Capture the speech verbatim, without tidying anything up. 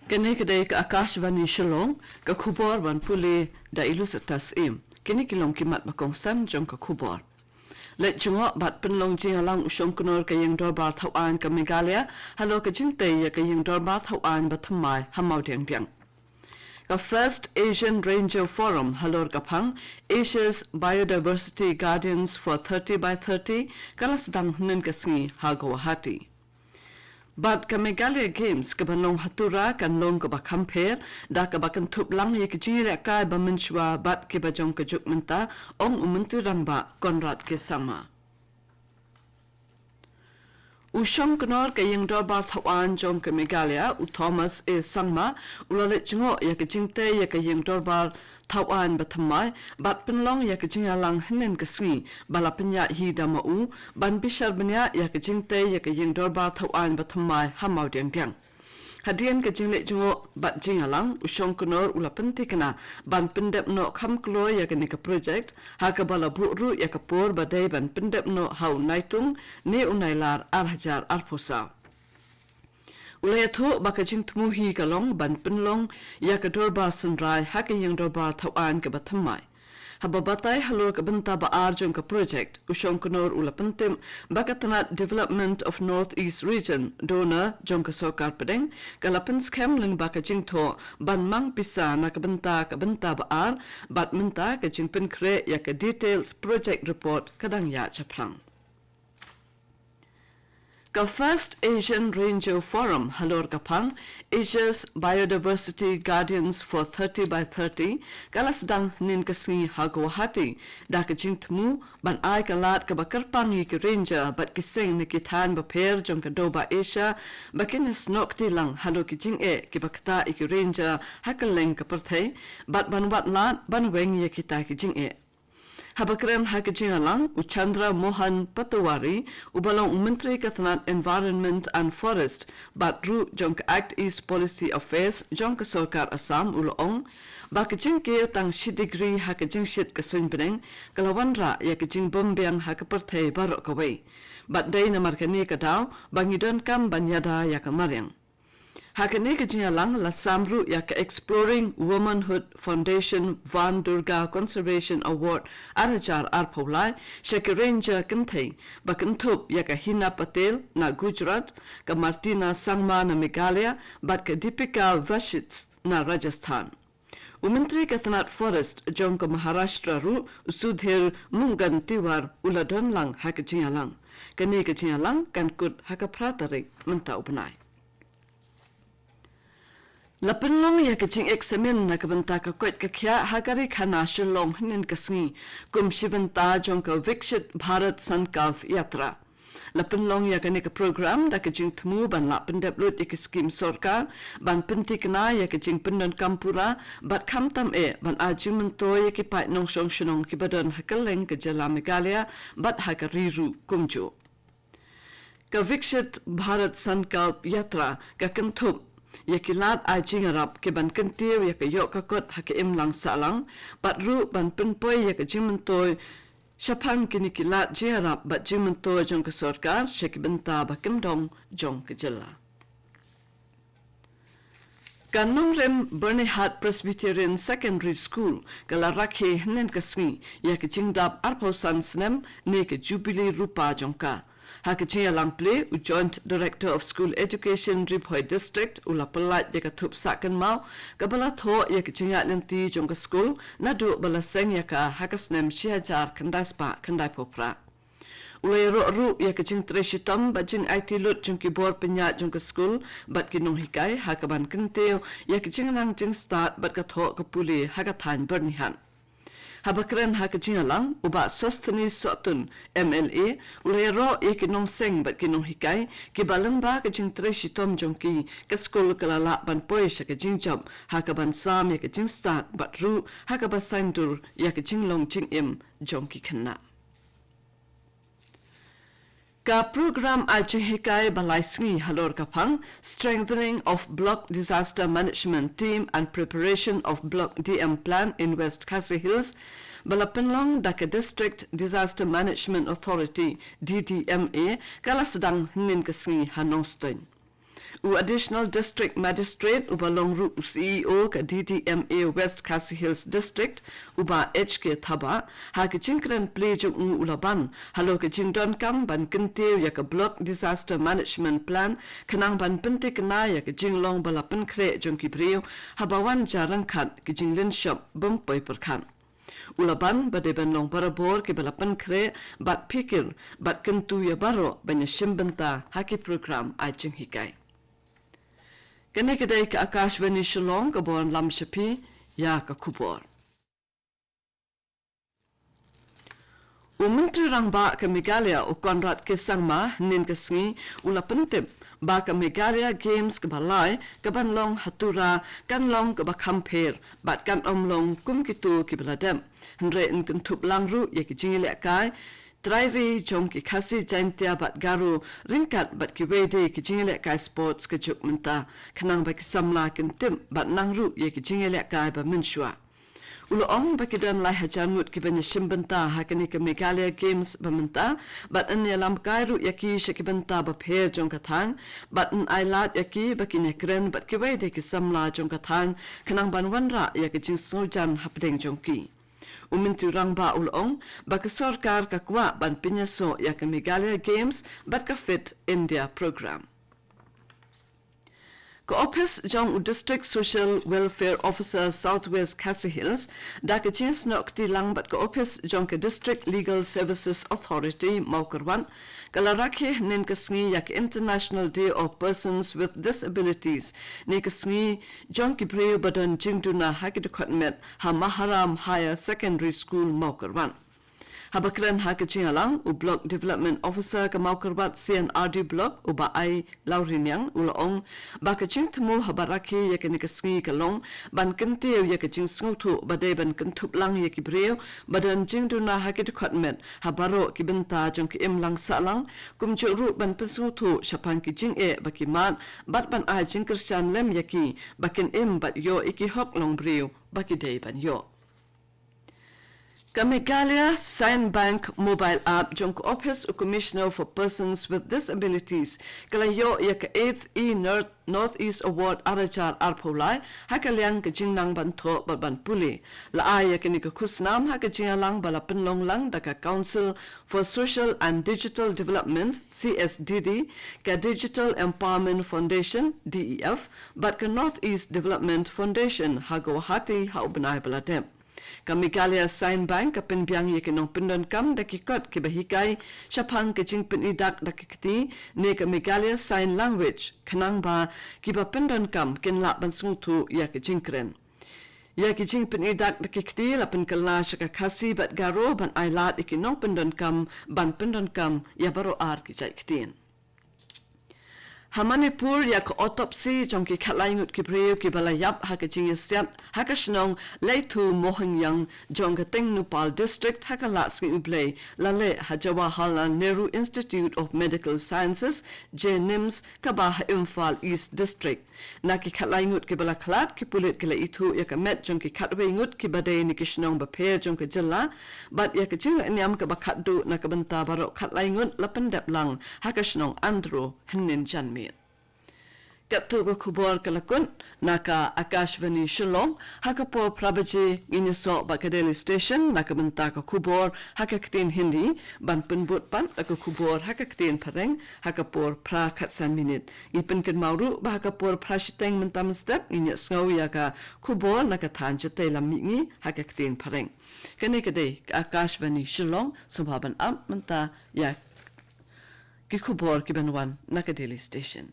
Kane ka dei ka Akashvani Shillong, ka khubor ban pule da i Lucetta Syiem. Kine ki long ki mat ba kongsan jong ka khubor. Leit jngoh bad pynlong jingïalang u shongknor ka ïing dorbar thawaiñ ka Meghalaya halor ka jingtei ïa ka ïing dorbar thawaiñ ba thymmai ha Mawdiangdiang. Ka First Asian Ranger Forum halor ka phang Asia's Biodiversity Guardians for thirty by thirty ka la sdang hynnin ka sngi ha Guwahati. Bad ka Meghalaya Games kaba long ha Tura kan long kaba kham pher da kaba kynthup lang ïa ka jingïalehkai ba mynshuwa bad kiba jong ka juk mynta, ong u Myntri Rangbah Conrad K Sangma. U shongknor ka ïing dorbar thawaiñ jong ka Meghalaya, u Thomas A Sangma, u la leit jngoh ïa ka jingtei ïa ka ïing dorbar thawaiñ ba thymmai bad pynlong ïa ka jingïalang hynnin ka sngi ba la pynïaid hi da ma u ban bishar bniah ïa ka jingtei ïa ka ïing dorbar thawaiñ ba thymmai ha Mawdiangdiang. Hadien ka jingleit jngoh bad jingïalang, u shongknor u la pynthikna ban pyndep noh kham kloi ïa kane ka project, ha kaba la buh ruh ïa ka por ba dei ban pyndep noh ha u Naitung ne u Nailar ar hajar arphew saw. U la ïathuh ba ka jingthmu hi ka long ban pynlong ïa ka dorbar synrai ha ka ïing dorbar thawaiñ kaba thymmai. Haba batai halor ka bynta ba ar jong ka project, u shongknor u la pyntip ba ka tnat Development of North East Region, DoNER, jong ka sorkar pdeng ka la pynskhem lyngba ka jingthoh ban mang pisa na ka bynta ka bynta ba ar, bad mynta ka jingpynkhreh ïa ka details project report ka dang ïaid shaphrang. Ka First Asian Ranger Forum halor ka phang Asia's Biodiversity Guardians for thirty by thirty ka la sdang hynnin ka sngi ha Guwahati da ka jingthmu ban ai ka lad kaba kyrpang ïa ki ranger bad ki seng na ki thaiñ bapher jong ka dewbah Asia ba kin ïasnoh kti lang halor ki jingeh kiba ktah ïa ki ranger ha kylleng ka pyrthei bad ban wad lad ban weng ïa kita ki jingeh. Haba kren ha ka jingïalang, u Chandra Mohan Patowary, uba long u Myntri ka tnat Environment and Forest bad ruh jong ka Act East Policy Affairs jong ka sorkar Assam, u la ong ba ka jingkiew tang shi degree ha ka jingshit ka suiñ bneng ka la wanrah ïa ka jingbymbiang ha ka pyrthei baroh kawei. Bad dei namar kane ka daw ba ngi donkam ban ïada ïa ka mariang. Ha kane ka jingïalang la sam ruh ïa ka Exploring Womanhood Foundation Van Durga Conservation Award ar hajar arphew lai sha ki ranger kynthei ba kynthup ïa ka Hina Patel na Gujarat, ka Martina Sangma na Meghalaya bad ka Deepika Vashist na Rajasthan. U Myntri ka tnat Forest jong ka Maharashtra ruh, u Sudhir Mungantiwar, u la don lang ha ka jingïalang. Kane ka jingïalang kan kut ha ka phra tarik mynta u bnai. La pynlong ïa ka jingeksamin na ka bynta ka koit ka khiah ha ka Ri Khana Shillong hynnin ka sngi kum shi bynta jong ka Viksit Bharat Sankalp Yatra. La pynlong ïa kane ka program da ka jingthmu ban lah pyndep lut ïa ki skim sorkar, ban pynthikna ïa ka jingpyndonkam pura bad khamtam eh ban ai jingmyntoi ïa ki paid nongshong shnong kiba don ha kylleng ka jylla Meghalaya bad ha ka ri ruh kumjuh. Ka Viksit Bharat Sankalp Yatra ka kynthup ïa ki lad ai jingïarap kiban kyntiew ïa ka ïoh ka kot ha ka imlang sahlang bad ruh ban pynpoi ïa ka jingmyntoi shaphang kine ki lad jingïarap bad jingmyntoi jong ka sorkar sha ki bynta ba kyndong jong ka jylla. Ka Nongrim Byrnihat Presbyterian Secondary School ka la rakhe hynnin ka sngi ïa ka jingdap arphew san snem ne ka Jubilee Rupa jong ka. Ha ka jingïalang plie, u Joint Director of School Education Ri Bhoi District u la pyllait ïa ka thup sah kynmaw kaba la thoh ïa ka jingïaid lynti jong ka skul naduh ba la seng ïa ka ha ka snem shi hajar khyndai spah khyndai phew phra. U la ïaroh ruh ïa ka jingtrei shitom bad jingaiti lut jong ki bor pynïaid jong ka skul bad ki nonghikai ha kaban kyntiew ïa ka jingnang jingstad bad ka thoh ka pule ha ka thaiñ Byrnihat. Haba kren ha ka jingïalang, u Bah Sosthenes Sohtun, M L A, u la ïaroh ïa ki nongseng bad ki nonghikai kiba lyngba ka jingtrei shitom jong ki, ka skul ka la lah ban poi sha ka jingjop ha kaban sam ïa ka jingstad bad ruh ha kaba saiñdur ïa ka jinglong jingim jong ki khynnah. Ka program ai jinghikai ba lai sngi halor ka phang Strengthening of Block Disaster Management Team and Preparation of Block D M Plan in West Khasi Hills ba la pynlong da ka District Disaster Management Authority, D D M A, ka la sdang hynnin ka sngi ha Nongstoiñ. U Additional District Magistrate uba long ruh u C E O ka D D M A West Khasi Hills District, u Bah H K Thabah, ha ka jingkren plie jong u u la ban halor ka jingdonkam ban kyntiew ïa ka Block Disaster Management Plan, khnang ban pynthikna ïa ka jinglong ba la pynkhreh jong ki briew haba wan ja ryngkat ki jinglynshop bym poi pyrkhat. U la ban ba dei ban long barabor kiba la pynkhreh bad phikir bad kyntu ïa baroh ban ïashim bynta ha ki program ai jinghikai. Kane ka dei ka Akashvani Shillong kaba wanlam sha phi ïa ka khubor. U Myntri Rangbah ka Meghalaya u Conrad K Sangma hynnin ka sngi u la pyntip ba ka Meghalaya Games kaba lai kaban long ha Tura kan long kaba kham pher bad kan ym long kum kito kiba la dep. Hynrei yn kynthup lang ruh ïa ki jingïalehkai trai ri jong ki Khasi, Jaintia bad Garo ryngkat bad kiwei de ki jingïalehkai sports ka juk mynta, khnang ba ki samla kin tip bad nang ruh ïa ki jingïalehkai ba mynshuwa. U la ong ba ki don lai hajar ngut kiban ïashim bynta ha kane ka Meghalaya Games ba mynta bad yn ïalam kai ruh ïa ki sha ki bynta bapher jong ka thaiñ bad yn ai lad ïa ki ba kin ïakren bad kiwei de ki samla jong ka thaiñ khnang ban wanrah ïa ka jingsngewjan hapdeng jong ki. U Myntri Rangbah u la ong ba ka sorkar ka kwah ban pynïasoh ïa ka Meghalaya Games bad ka Fit India Programme. Ka ophis jong u District Social Welfare Officer South West Khasi Hills da ka jingsnoh kti lang bad ka ophis jong ka District Legal Services Authority Mawkyrwat ka la rakhe hynnin ka sngi ïa ka International Day of Persons with Disabilities, ne ka sngi jong ki briew ba don jingduna ha ki dkhot met ha Maharam Higher Secondary School Mawkyrwat. Haba kren ha ka jingïalang, u Block Development Officer ka Mawkyrwat C and R D Block, u Bah I Lawriniang, u la ong ba ka jingthmu haba rakhe ïa kane ka sngi ka long ban kyntiew ïa ka jingsngewthuh ba dei ban kynthup lang ïa ki briew ba don jingduna ha ki dkhot met ha baroh ki bynta jong ka imlang sahlang, kumjuh ruh ban pynsngewthuh shaphang ki jingeh ba ki mad bad ban ai jingkyrshan lem ïa ki ba kin im bad ïoh ïa ki hok longbriew ba ki dei ban ïoh. Ka Meghalaya Sign Bank mobile app jong ka ophis u Commissioner for Persons with Disabilities ka la ïoh ïa ka eighth e North Northeast Award ar hajar arphew lai ha ka liang ka jingnang ban thoh bad ban pule. La ai ïa kane ka khusnam ha ka jingïalang ba la pynlong lang da ka Council for Social and Digital Development, C S D D, ka Digital Empowerment Foundation, D E F, bad ka Northeast Development Foundation ha Guwahati ha u bnai ba la dep. Ka Meghalaya Sign Bank ka pynbiang ïa ki nongpyndonkam da ki kot kiba hikai shaphang ka jingpyni dak da ki kti ne ka Meghalaya Sign Language, khnang ba kiba pyndonkam kin lah ban sngewthuh ïa ka jingkren. Ïa ki jingpyni dak da ki kti la pynkylla sha ka Khasi bad Garo ban ai lad ïa ki nongpyndonkam ban pyndonkam ïa baroh ar ki jait ktien. Ha Manipur, ïa ka autopsy jong ki khatlai ngut ki briew kiba la ïap ha ka jingïasiat ha ka shnong Leithu Mohingyang jong ka Tengnoupal District ha ka Lasri U Blei la leh ha Jawaharlal Nehru Institute of Medical Sciences, JNIMS, kaba ha Imphal East District. Na ki khatlai ngut kiba la khlad, ki pulit ki la ithuh ïa ka met jong ki khatwei ngut kiba dei na ki shnong bapher jong ka jylla bad ïa ka jingla niam kaba khatduh na ka bynta baroh khatlai ngut la pyndep lang ha ka shnong Andro hynnin janmiet. Katto ka khubor ka la kut na ka Akashvani Shillong. Ha ka por phra baje ngin ïasoh bad ka Delhi Station na ka bynta ka khubor ha ka ktien Hindi, ban pynbud pat da ka khubor ha ka ktien Phareng ha ka por phra khatsan minit. Ngi pynkynmaw ruh ba ha ka por phra shiteng mynta mynstep ngin ïohsngew ïa ka khubor na ka thaiñ shatei lam mihngi ha ka ktien Phareng. Kane ka dei ka Akashvani Shillong, sngewbha ban ap mynta ïa ki khubor kiban wan na ka Delhi Station.